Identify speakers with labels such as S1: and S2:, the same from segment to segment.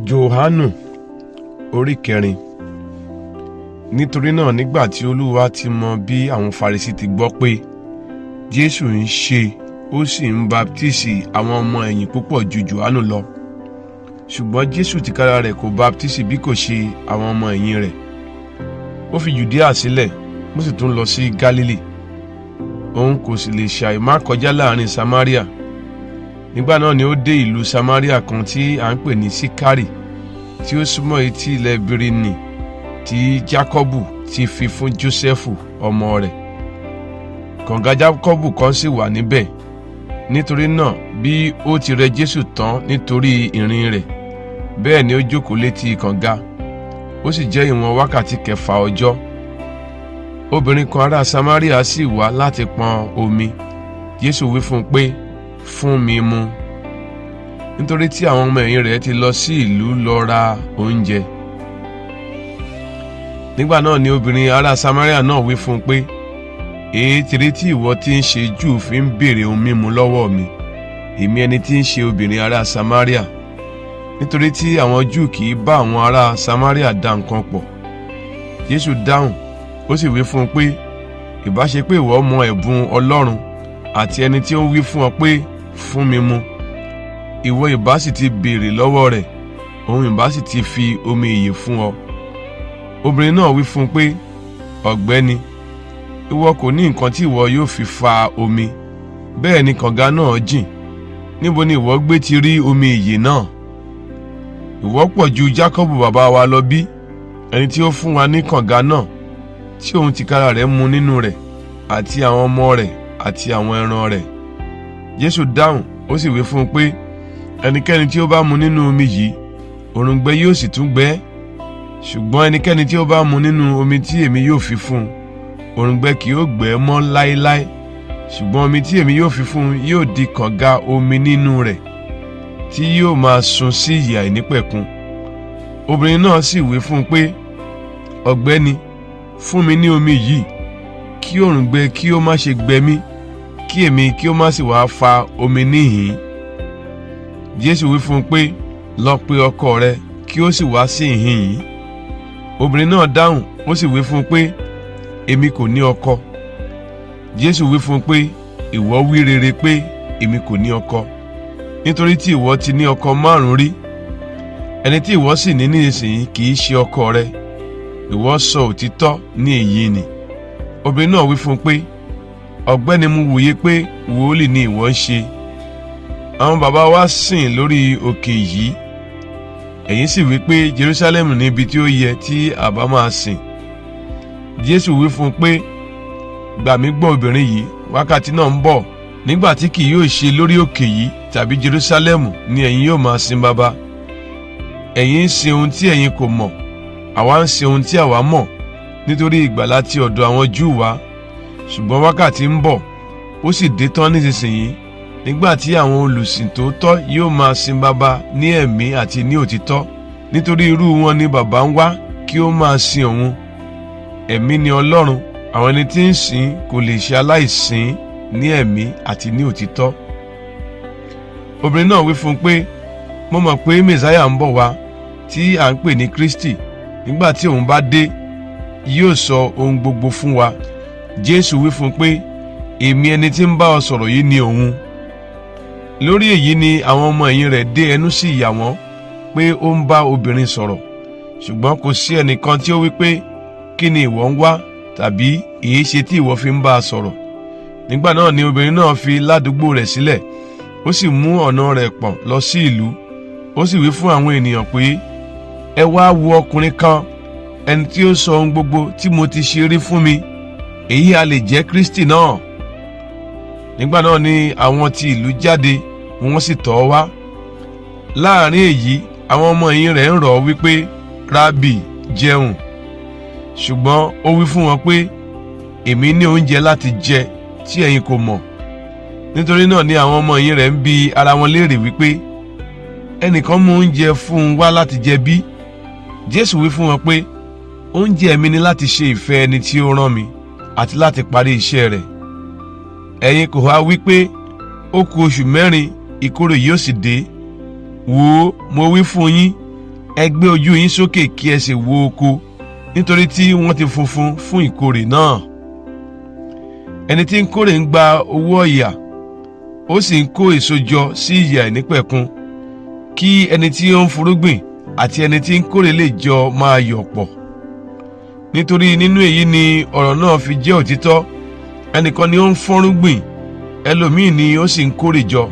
S1: Jòhánù orí kẹrin. Nítorí náà, nígbà tí Olúwa ti mọ bí àwọn Farisí ti gbọ́ pé Jésù ń ṣe, ó sì ń baptisi àwọn ọmọ ẹ̀yìn púpọ̀ ju Jòhánù lọ, ṣùgbọ́n Jésù tìkára rẹ̀ kò baptisi bí kò ṣe àwọn ọmọ ẹ̀yìn rẹ̀. Ó fi Jùdíà sílẹ̀, ó sì tún lọ sí Gálílì. Òun kò sì lè ṣàì má kọjá láàrin Samaria. Nígbà náà ni ó dé ìlú Samaria kan tí à ń pè ní Síkárì, tí ó súnmọ́ etí ilẹ̀ Bíríní tí Jákọ́bù ti fi fún Jósẹ́fù ọmọ rẹ̀. Kànga Jákọ́bù kan sì wà níbẹ̀. Nítorí náà, bí ó ti rẹ Jésù tán nítorí ìrìn rẹ̀, bẹ́ẹ̀ ni ó jókòó létí kànga. Ó sì jẹ́ ìwọ̀n wákàtí 6 ọjọ́. Obìnrin kan ará Samaria sì wá láti pọn omi. Jésù wí fún un pé, "Fún mi mu," nítorí tí àwọn ọmọ ẹ̀yìn rẹ̀ ti lọ sí ìlú lọ ra oúnjẹ. Nígbà náà ni obìnrin ará Samaria náà wí fún un pé, "Èé ti rí tí ìwọ tí ń ṣe Júù fi ń béèrè ohun mímu lọ́wọ́ mi, èmi ẹni tí ń ṣe obìnrin ará Samaria?" Nítorí tí àwọn Júù kì í bá àwọn ará Samaria da nǹkan pọ̀. Jésù dáhùn, ó sì wí fún un pé, "Ìbá ṣe pé ìwọ mọ ẹ̀bùn Ọlọ́run àti ẹni tí ó ń wí fún ọ pé, 'Fún mi mu,' ìwọ ìbá sì ti béèrè lọ́wọ́ rẹ̀, òun ìbá sì ti fi omi ìyè fún ọ." Obìnrin náà wí fún un pé, "Ọ̀gbẹ́ni, ìwọ kò ní nǹkan tí ìwọ yóò fi fa omi, bẹ́ẹ̀ ni kànga náà jìn. Níbo ni ìwọ gbé ti rí omi ìyè náà? Ìwọ pọ̀ ju Jákọ́bù bàbá wa lọ bí, ẹni tí ó fún wa ní kànga náà, tí òun tìkára rẹ̀ mu nínú rẹ̀, àti àwọn ọmọ rẹ̀ àti àwọn ẹran rẹ̀?" Jésù dáhùn, ó sì wí fún un pé, "Ẹnikẹ́ni tí ó bá mu nínú omi yìí, òǹgbẹ yóò sì tún gbẹ. Ṣùgbọ́n ẹnikẹ́ni tí ó bá mu nínú omi tí èmi yóò fi fún un, òǹgbẹ kì yóò gbẹ mọ́ láéláé. Ṣùgbọ́n omi tí èmi yóò fi fún un yóò di kànga omi nínú rẹ̀, tí yóò máa sun sí ìyè àìnípẹ̀kun." Obìnrin náà sì wí fún un pé, "Ọ̀gbẹ́ni, fún mi ní omi yìí, kí òǹgbẹ kí ó má ṣe gbẹ mí, kí èmi kí ó má sì wá fa omi níhìn-ín." Jésù wí fún un pé, "Lọ pe ọkọ rẹ, kí ó sì wá sí ìhín yìí." Obìnrin náà dáhùn, ó sì wí fún un pé, "Èmi kò ní ọkọ." Jésù wí fún un pé, "Ìwọ wí rere pé, 'Èmi kò ní ọkọ,' nítorí tí ìwọ ti ní ọkọ márùn rí. Ẹni tí ìwọ sì ní nísinsìnyí kì í ṣe ọkọ rẹ. Ìwọ sọ òtítọ́ ní èyí ni." Obìnrin náà wí fún un pé, "Ọ̀gbẹ́ni, mo wòye pé wòólì ni ìwọ ń ṣe. Àwọn bàbá wa sìn lórí òkè yìí, ẹ̀yin sì wí pé Jerusalem ní ibi tí ó yẹ tí a bá máa sìn." Jésù wí fún un pé, "Gbà mí gbọ́, obìnrin yìí, wákàtí náà ń bọ̀ nígbà tí kì yóò ṣe lórí òkè yìí tàbí Jerusalem ni ẹ̀yin yóò máa sin Baba. Ẹ̀yin ń sin ohun tí ẹ̀yin kò mọ̀. Àwa ń sin ohun tí àwa mọ̀, nítorí ìgbàlà ti ọ̀dọ̀ àwọn Júù wá. Ṣùgbọ́n wákàtí ń bọ̀, ó sì dé tán nísinsìnyí, nígbà tí àwọn olùsìn tòótọ́ yóò máa sin Baba ní ẹ̀mí àti ní òtítọ́, nítorí irú wọn ni Baba ń wá kí ó máa sin òun. Ẹ̀mí ni Ọlọ́run, àwọn ẹni tí ń sìn kò lè ṣe aláìsìn ní ẹ̀mí àti ní òtítọ́." Obìnrin náà wí fún un pé, "Mo mọ̀ pé Mẹ̀sáyà ń bọ̀ wá, tí à ń pè ní Kristi. Nígbà tí òun bá dé, yóò sọ ohun gbogbo fún wa." Jésù wí fún un pé, "Èmi ẹni tí ń bá ọ sọ̀rọ̀ yìí ni òun." Lórí èyí ni àwọn ọmọ ẹ̀yìn rẹ̀ dé ẹnu sì yà wọ́n pé ó ń bá obìnrin sọ̀rọ̀. Ṣùgbọ́n kò sí ẹnìkan tí ó wí pé, "Kí ni ìwọ ń wá?" tàbí, "Èé ṣe tí ìwọ fi ń bá a sọ̀rọ̀?" Nígbà náà ni obìnrin náà fi ládùúgbò rẹ̀ sílẹ̀, ó sì mú ọ̀nà rẹ̀ pọ̀n lọ sí ìlú. Ó sì wí fún àwọn ènìyàn pé, "Ẹ wá wo ọkùnrin kan, ẹni tí ó sọ ohun gbogbo tí mo ti ṣe rí fún mi. Èyí ha lè jẹ́ Kristi náà?" Nígbà náà ni àwọn ti ìlú jáde, wọ́n sì tọ̀ ọ́ wá. Láàrin èyí, àwọn ọmọ ẹ̀yìn rẹ̀ ń rọ̀ ọ́ wípé, "Rábì, jẹun." Ṣùgbọ́n ó wí fún wọn pé, "Èmi ní oúnjẹ láti jẹ tí ẹ̀yin kò mọ̀." Nítorí náà ni àwọn ọmọ ẹ̀yìn rẹ̀ ń bi ara wọn léèrè wípé, "Ẹnìkan mú oúnjẹ fún un wá láti jẹ bí?" Jésù wí fún wọn pé, "Oúnjẹ mi ni láti ṣe ìfẹ́ ẹni tí ó rán mi àti láti parí iṣẹ́ rẹ̀. Ẹ̀yin kò wá wí pé, 'Ó kù oṣù 4, ìkórè yóò sì dé?' Wò ó, mo wí fún yín, Ẹ gbé ojú yín sókè kí ẹ sì wo oko, nítorí tí wọ́n ti funfun fún ìkórè náà. Ẹni tí ń kórè ń gba owó ọ̀yà, ó sì ń kó èso jọ sí ìyè àìnípẹ̀kun, kí ẹni tí ó ń fúnrúgbìn àti ẹni tí ń kórè lè jọ máa yọ̀ pọ̀. Nítorí nínú èyí ni ọ̀rọ̀ náà fi jẹ́ òtítọ́: ẹnìkan ni ó ń fọ́nrúgbìn, ẹlòmíì ni ó sì ń kórè jọ.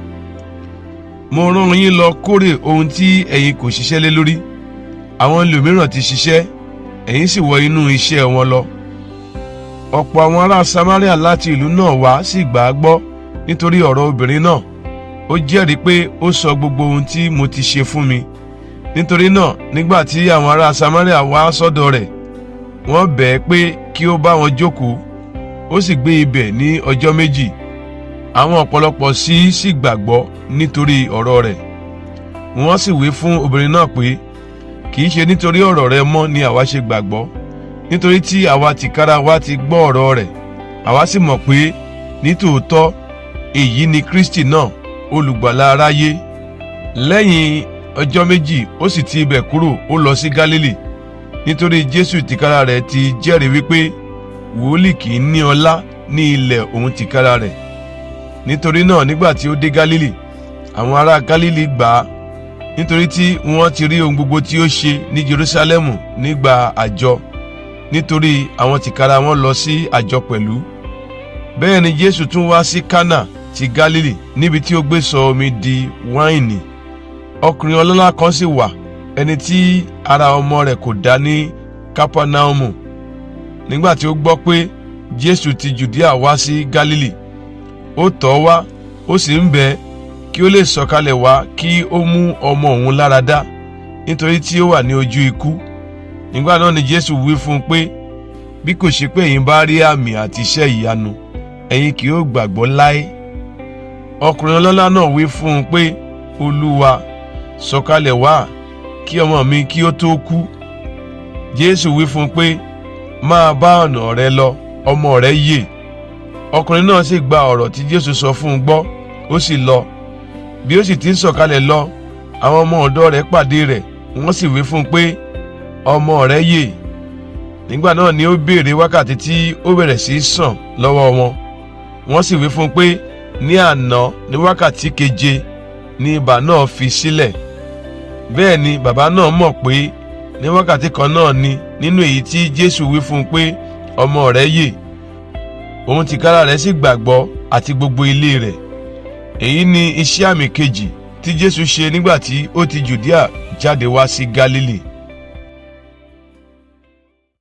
S1: Mo rán yín lọ kórè ohun tí ẹ̀yin kò ṣiṣẹ́ lé lórí. Àwọn ẹlòmíràn ti ṣiṣẹ́, ẹ̀yin sì wọ inú iṣẹ́ wọn lọ. Ọ̀pọ̀ àwọn ará Samaria láti ìlú náà wá sì gbà á gbọ́ nítorí ọ̀rọ̀ obìnrin náà: "Ó jẹ́rìí pé ó sọ gbogbo ohun tí mo ti ṣe fún mi." Nítorí náà, nígbà tí àwọn ará Samaria wá sọ́dọ̀ rẹ̀, wọ́n bẹ̀ ẹ́ pé kí ó bá wọn jókòó. Ó sì gbé ibẹ̀ ní ọjọ́ 2. Àwọn ọ̀pọ̀lọpọ̀ sì gbàgbọ́ nítorí ọ̀rọ̀ rẹ̀. Wọ́n sì wí fún obìnrin náà pé, "Kì í ṣe nítorí ọ̀rọ̀ rẹ mọ́ ni àwa ṣe gbàgbọ́, nítorí tí àwa tìkára wa ti gbọ́ ọ̀rọ̀ rẹ̀, àwa sì mọ̀ pé nítòótọ́ èyí ni Kristi náà, olùgbàlà aráyé." Lẹ́yìn ọjọ́ 2, ó sì ti ibẹ̀ kúrò, ó lọ sí Gálílì. Nítorí Jésù tìkára rẹ̀ ti jẹ́rìí wípé wòlíì kì í ní ọlá ní ilẹ̀ òun tìkára rẹ̀. Nítorí náà, nígbà tí ó dé Gálílì, àwọn ará Gálílì gbà á, nítorí tí wọ́n ti rí ohun gbogbo tí ó ṣe ní Jerúsálẹ́mù nígbà àjọ, nítorí àwọn tìkára wọn lọ sí àjọ pẹ̀lú. Bẹ́ẹ̀ ni Jésù tún wá sí Kánà ti Gálílì, níbi tí ó gbé sọ omi di wáìnì. Ọkùnrin ọlọ́lá kan sì wà, ẹni tí ara ọmọ rẹ̀ kò dá ní Kápánáùmù. Nígbà tí ó gbọ́ pé Jésù ti Jùdíà wá sí Gálílì, ó tọ̀ ọ́ wá, ó sì ń bẹ̀ kí ó lè sọ̀kalẹ̀ wá kí ó mú ọmọ òun lára dá, nítorí tí ó wà ní ojú ikú. Nígbà náà ni Jésù wí fún un pé, "Bí kò ṣe pé ẹ̀yin bá rí àmì àti iṣẹ́ ìyanu, ẹ̀yin kì yóò gbàgbọ́ láé." Ọkùnrin ọlọ́lá náà wí fún un pé, "Olúwa, sọ̀kalẹ̀ wá kí ọmọ mi kí ó tó kú." Jésù wí fún un pé, "Máa bá ọ̀nà rẹ lọ, ọmọ rẹ yè." Ọkùnrin náà sì gba ọ̀rọ̀ tí Jésù sọ fún un gbọ́, ó sì lọ. Bí ó sì ti ń sọ̀kalẹ̀ lọ, àwọn ọmọ ọ̀dọ̀ rẹ̀ pàdé rẹ̀, wọ́n sì wí fún un pé ọmọ rẹ̀ yè. Nígbà náà ni ó béèrè wákàtí tí ó bẹ̀rẹ̀ sí í sàn lọ́wọ́ wọn. Wọ́n sì wí fún un pé ní àná, ní wákàtí keje ni ibà náà fi sílẹ̀. Bẹ́ẹ̀ ni bàbá náà mọ̀ pé ní wákàtí kan náà ni nínú èyí tí Jésù wí fún un pé ọmọ rẹ̀ yè. Òun tìkára rẹ̀ sì gbàgbọ́ àti gbogbo ilé rẹ̀. Èyí ni iṣẹ́ àmì kejì tí Jésù ṣe nígbà tí ó ti Jùdíà jáde wá sí Gálílì.